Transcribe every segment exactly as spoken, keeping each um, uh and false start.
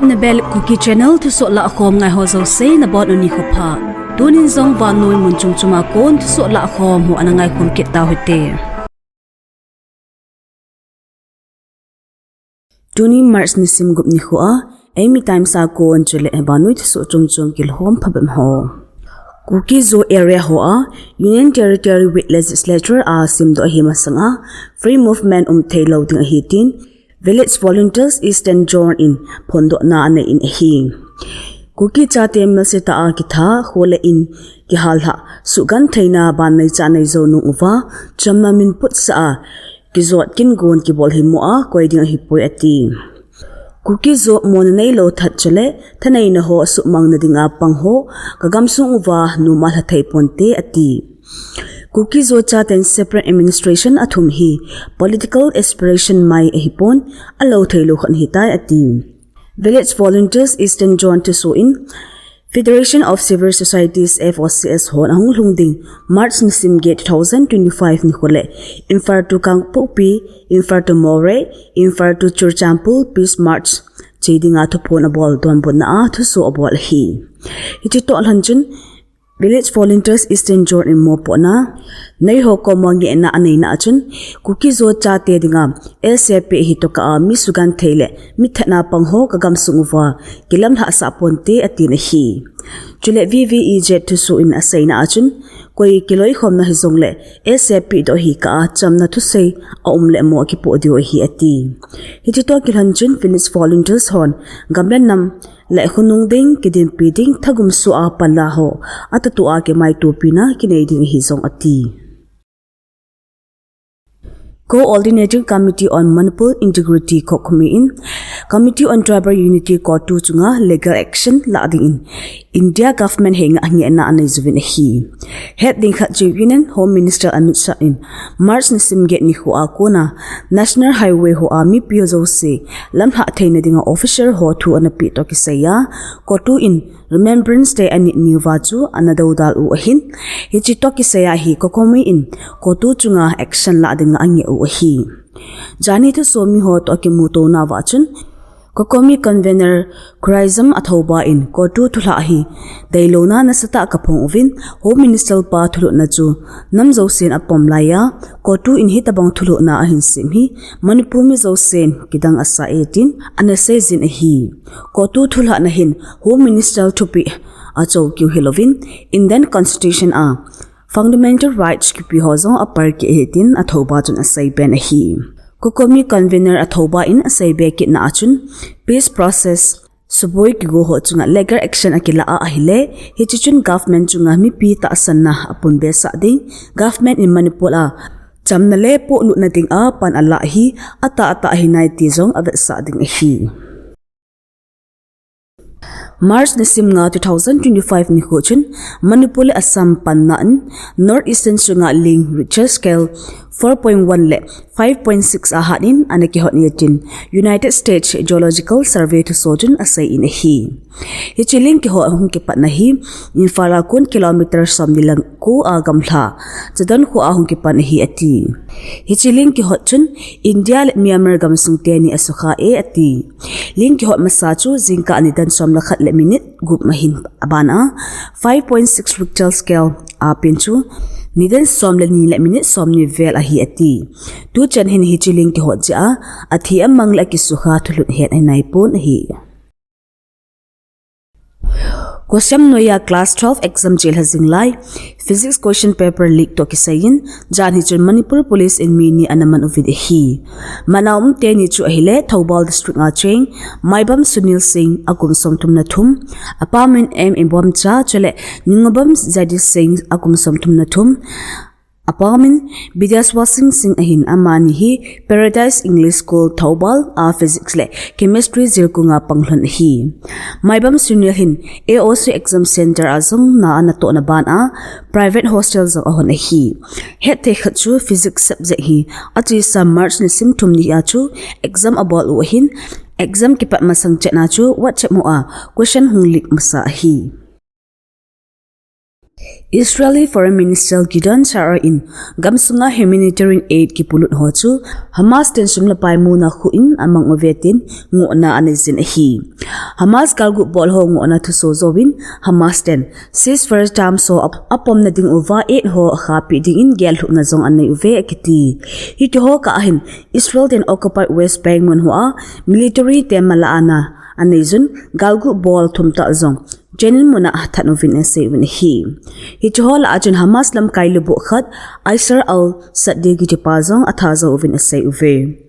Nabel Kuki Channel thusoh lahkhom ngai ho jouse nabonun nikho pha. Tunin jong vannoi mun chom chom a kon thusoh lahkhom ho ana ngaikhom kit tau hite. Tuni March nisim gup nikho a, Eimi Times a kon chule vannoi thusoh chom chom kilhom phabep ho. Kuki Zo area ho a, Union Territory with Legislature a simdoh ahi masang a, free movement um thei lou ding ahi tin, Village Volunteers Eastern Zone in phondohna anei in ahi. Kuki chate melsetah a kitha, kho le in kihal lhah, suhgentheina ban neicha neijou nung uva, chamna min putsah a, kijot kin gon kibol hi mo a, koi ding ahipoi ati. Kuki Zo mona neilou that chule, thaneina ho suhmang nading a pang ho, kagamsung uva numa lha thei ponte ati. Kuki Zo chaten separate administration athum hi political aspiration mai ahipon, alou theilou khat ahitai ati. Village Volunteers Eastern Zone thusoh in, Federation of Civil Societies, F O C S, hon ahung lhung ding March nisim get two thousand twenty-five nikho le Imphal to Kangpokpi, Imphal to Moreh, Imphal to Churachandpur Peace March che dinga thuphon abol donbutna a thusoh abol ahi. Hiche toh lhon chun Village Volunteers Eastern Zone in mopohna neiho koma ngehna aneina a chun Kuki Zo chate dinga S A P hi tokah a mi suhgenthei le mi thatna pang ho kagamsung uva kilamlhah sah ponte atin ahi. Chule V V E Z thusoh in aseina a chun koi kiloikhomna hijongle S A P doh hi kah a chamna thusei aum le mo akipoh diu ahi ati. Hiche toh kilhon chun Village Volunteers hon gam le nam le khonung ding, kidinpi ding, thagum soh a panla ho atahto a kimaitopina kinei ding ahi jong ati. Coordinating Committee on Manipur Integrity, COCOMI in Committee on Tribal Unity, COTU chunga legal action lah dingin India government henga ngehna anei uvin ahi. Het ding khat chu Union Home Minister Amit Shah in March nisim get nikho a kona National Highway ho a mipi jouse lamlhah theina dinga officer ho thu anapeh toh kisai a, COTU in Remembrance Day anit niuva chu ana doudal u ahin, hiche toh kisai a hi COCOMI in COTU chunga action lah dinga angeh u ahi. Jani thusoh mi ho toh akimuto nauva chun, COCOMI convener Khuraijam Athouba in COTU thulhah hi deilouna nasatah kaphong uvin, Home Minister pa thulhuhna chu nam jousen apom laiya, COTU in hitobang thulhuhna ahin sem hi Manipur mi jousen kidang asa e tin ana seijin ahi. COTU thulhahna hin Home Minister thupeh achou keu hilouvin, Indian Constitution a Fundamental Rights kipe ho jong apalkeh ahi tin Athouba chun aseiben ahi. COCOMI convener Athouba in aseibe kitna a chun, peace process suboi kigo ho chunga legal action akilah a ahile, hiche chun government chunga mipi tahsanna apunbe sah ding, government in Manipur a chamna le pohlutna dinga pan alah hi atahtah ahi nai ti jong avetsah ding ahi. March nisim nga two thousand twenty-five nikho chun Manipur le Assam panna in North Eastern sunga ling Richter scale four point one le five point six ahat in ana kihot e tin United States Geological Survey thusoh chun asei in ahi. Hiche ling kihot hung kipatna hi Imphal a kon kilometer somni le ko a gamla Chadon kho a hung kipan ahi ati. Hiche ling kihot chun India le Myanmar gamsung teni asukha e ati. Ling kihot masa chu jingkah nidan som le khat le minute gup ma ahin, abana five point six Richter scale a pen chu nidan som le ni le minute somni vel ahi ati. Tuchan hin hiche ling kihot jeh a athi amang le akisukha thulhut het ahi naipon ahi. Kosem noiya class twelve exam chelha jing lai, physics question paper leak toh kisaiyin, jan hichun Manipur Police in mi ni ana man uvin ahi. Mana um teni chu ahile, Thoubal District a cheng, Maibam Sunil Singh, akum somthum le thum, apamin M Ibomcha, chule Ningobam Jagdish Singh, akum somthum le thum, apamin Bidyaswasing Singh ahin, amani hi Paradise English School Thoubal a physics le chemistry jilkunga panglhon ahi. Maibam Sunil hin A O C exam center a jong na anatohna bana private hostel jong ahon ahi. Hetthei khat chu physics subject hi achesa March nisim thum ni a chu exam abol u ahin, exam kipat masang chetna chu WhatsApp mo a question hung leak masa ahi. Israeli Foreign Minister Gideon Sa'ar in gamsunga humanitarian aid kipolut ho chu Hamas ten sum le pai muna khuh in amang uve tin ngohna aneijin ahi. Hamas galguh bol ho ngohna thuso jouvin Hamas ten ceasefire terms ho ap-, apomna ding uva aid ho akhahpeh dingin gellhuhna jong anei uve akiti. Hitiho kah ahin Israel ten occupied West Bank mun hoa military te malahna aneijun galguh bol thum tah jong Jenin muna athat uvin asei uvin ahi. Hitiho lah a chun Hamas lamkai lubuh khat Yasser Al-Sadeh kitipa jong atha jou uvin asei uve.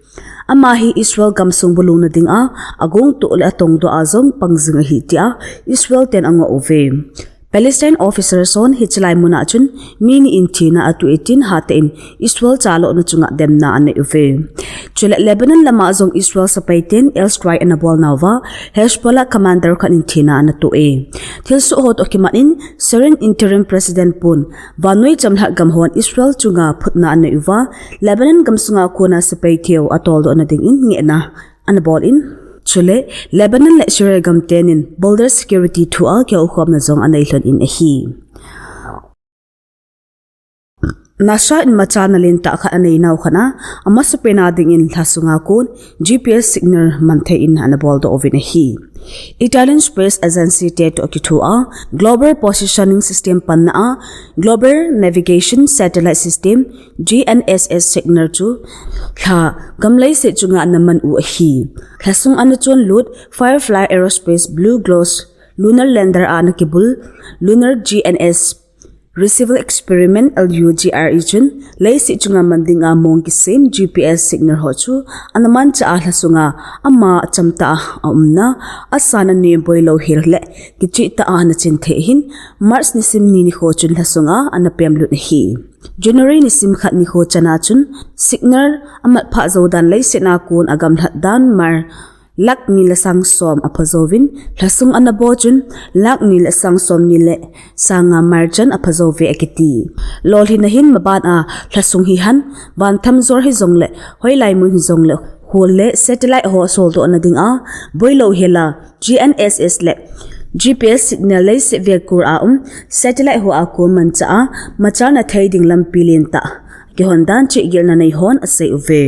Ama hi Israel gamsung buluna dinga agongtuh le atongdoh a jong pangjing ahi tia Israel ten angoh uve. Palestine officers hon hichelai muna chun mi ni in thina atoh e tin hatah in Israel chalona chunga demna anei uve. Chule Lebanon lama jong Israel sepai ten airstrike anabol nauva Hezbollah commander khat in thina anatoh e. Thilsoh ho toh kimat in Syrian interim president pun vannoi chamlhat gam hon Israel chunga phutna anei uva Lebanon gamsunga kona sepai theiho atoldohna dingin ngehna anabol in, chule Lebanon le Syria gam tenin border security thua kihoukhomna jong anei lhon in ahi. NASA in machalna lentah khat anei nau khat a, amasapen a dingin lhasunga kon G P S signal manthei in anabol doh uvin ahi. Italian Space Agency te toh kithoa Global Positioning System panna a Global Navigation Satellite System, G N S S signal chu lha gam leiset chunga anaman u ahi. Lhasung anachon lut Firefly Aerospace Blue Ghost lunar lander a anakibul lunar G N S Retrieval Experiment, L U G R E, chun leiset chunga man dinga mong kisem G P S signal ho chu anamanchah a lhasunga ama achamtah a aumna, asan anem boilou hel le kichehtah a anachin thei ahin, March nisim ni nikho chun lhasunga anapemlut ahi. January nisim khat nikho chana chun signal amatphah jou dan leiset a kon agamlhat dan mile lakh ni le sang som apha jouvin, lhasung anabol chun lakh ni le sang somni le sang nga mile chan apha jouve akiti. Lolhinna hin maban a lhasung hihen vanthamjol hijongle, hoilai mun hijongle, hol le satellite ho asoldohna dinga boilou hel a G N S S le G P S signal leiset velkur a um satellite ho a kon manchah a machalna thei ding lampi lentah kihon dan cheh gelna nei hon asei uve.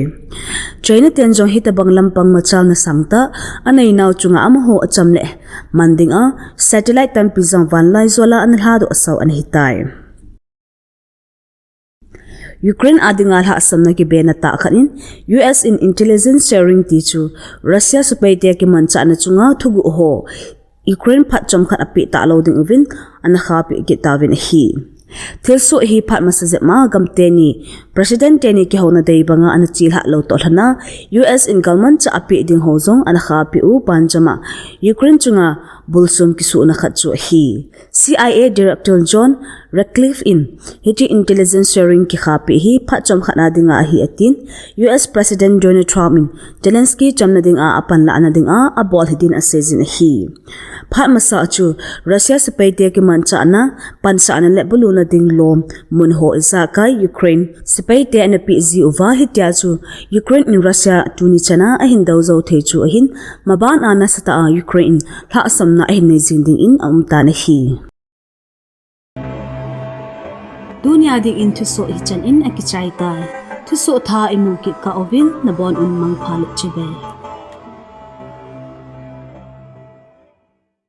China ten jong hitobang lampang machalna sangtah anei nau chunga amaho acham le man dinga satellite tampi jong vanlaijol a analhadoh asao anahitai. Ukraine a dinga lhahsamna kibena tah khat in U S in intelligence sharing ti chu Russia sepaite kimanchahna chunga thuguh ho Ukraine phat chomkhat apeh talou ding uvin anakhahpeh kit tauvin ahi. Thilsoh hi phat masa jep ma gam teni, President teni kihouna dei banga anachelhah lou toh lhona U S in galmanchah apeh ding ho jong anakhahpeh u banjama Ukraine chunga bulsum kisuhna khat chu ahi. C I A Director John Ratcliffe in hiti intelligence sharing kikhahpeh hi phat chomkhat a dinga ahi atin, U S President Donald Trump in Zelensky chamna dinga apanlahna dinga abol hidin aseijin ahi. Phat masa chu Russia sepaite kimanchahna, pansahna le buluna ding lom mun ho ijakai Ukraine sepaite anapeh jiuva hitia chu Ukraine in Russia tuni chana ahin dou jou thei chu ahin, maban a nasatah a Ukraine in lhahsamna ahin nei jing dingin aumtan ahi. Tunia dingin thusoh hichan in akichai tai. Thusoh thah imu kit kah uvin nabon un mangpha le chibai.